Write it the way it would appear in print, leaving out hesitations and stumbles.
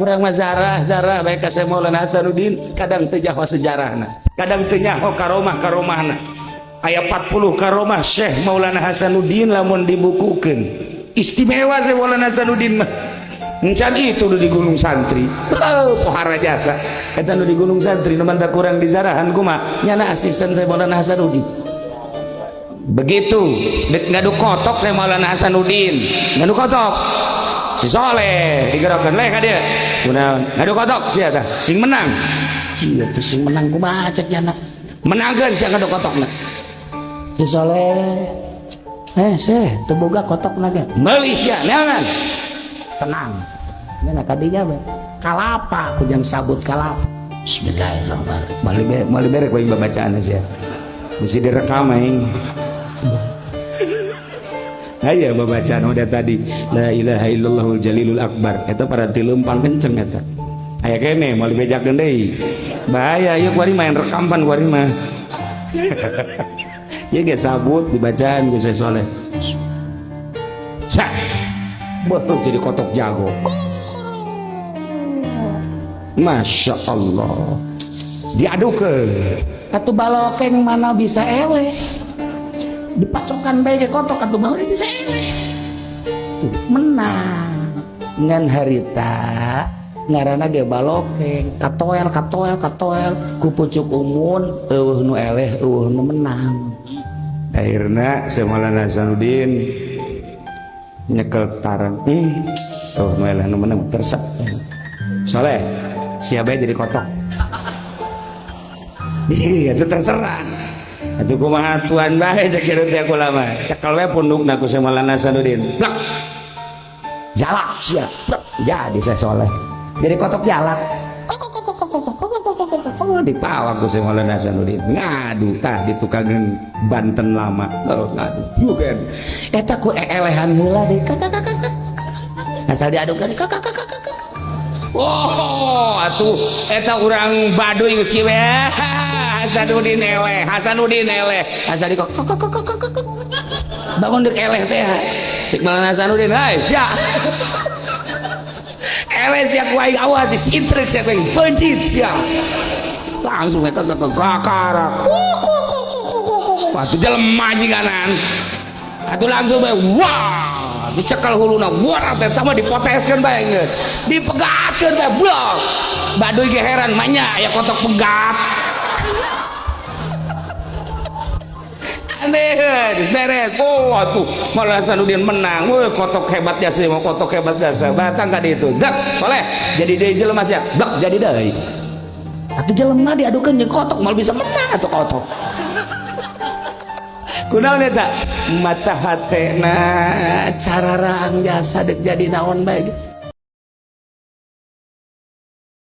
Urang mah zarah zarah bae ka Syekh Maulana Hasanuddin, kadang teu nyaho sejarahna, kadang teu nyaho karomah karomahna. Aya 40 karomah Syekh Maulana Hasanuddin lamun dibukukeun. Istimewa Syekh Maulana Hasanuddin mah. Encan itu di Gunung Santri. Oh, pohara jasa. Eta nu di Gunung Santri nu mantap kurang dizarahan kumaha? Nyana asisten Syekh Maulana Hasanuddin. Begitu dek ngadu kotok Syekh Maulana Hasanuddin. Ngadu kotok. Si Soleh digerakkan leh ka dia. Kunaon? Ngadu kotok sia tah, sing menang. Sia teh sing menang kumaha cek nyana. Menangkeun sia ngadu kotokna. Si Soleh, seh, teu boga kotokna ge. Meuli sia neangan. Tenang. Nya kadinya we. Kalapa ku jang sabut kalapa. Bismillahirrahmanirrahim. Mali be mali berek ku aing babacaan sia. Bisi direkam aing. Ayo babacaan udah tadi la ilaha illallahul jalilul akbar eta paranti leumpang kenceng eta. Aya kene moal dibejakeun deui. Bahaya ieu kuari main rekampan kuari mah. Ieu ge sabut dibacaan geus soleh. Sah. Beuh jadi kotok jago. Masya Allah. Diadukeun. Atuh balokeng mana bisa eleh. Dipacokan bae ke kotok atuh balokeng bisa eleh. Tuh, menang. Ngan harita ngaranna ge balokeng, katoel katoel katoel ku pucuk umun eueuh nu eleh eueuh nu menang. Akhirna Syekh Maulana Hasanuddin nyekel tarang. Oh, nu eleh nu menang tersep. Soleh, siapa jadi kotok? Iya, itu terserah. Atuh kumaha tuan bae cek kieu teh aku lama. Cekel we pundukna ku Syekh Maulana Hasanuddin. Plak. Jalak sia. Plak. Jadi saya soleh. Jadi kotok jalak. Dipawak ku Syekh Maulana Hasanuddin. Ngadu tah di tukangan Banten lama. Oh, ngadu. Juga. Eta ku elehan heula deui. Kakak. Asal diadukan kakak kakak kakak. Oh, atuh eta urang Baduy geus kieu we. Hasanuddin eleh, Hasanuddin eleh. Asal di kok kok kok kok kok. Bangun dek eleh teh. Cek Maulana Hasanuddin, "Hai, sia." Eleh sia ku aing awas sitrek sia ku aing pencit sia. Langsung eta ke kakarak. Atuh jelema jiganan. Atuh langsung bae wah, dicekal huluna, wah teh mah dipoteskeun bae geus. Dipegatkeun bae blok. Baduy ge heran manya aya kotok pegat. Aneh, beres. Oh, atuh Maulana Hasanuddin menang. Woi, kotok hebat jasa, mau kotok hebat jasa. Batang tadi itu. Dak, soleh. Jadi deui jelema sia. Blak jadi deui. Atuh jelema diadukeun jeung kotok moal bisa menang atuh kotok. Kunaon eta? Mata hatena Cararang jasa dek jadi naon bae.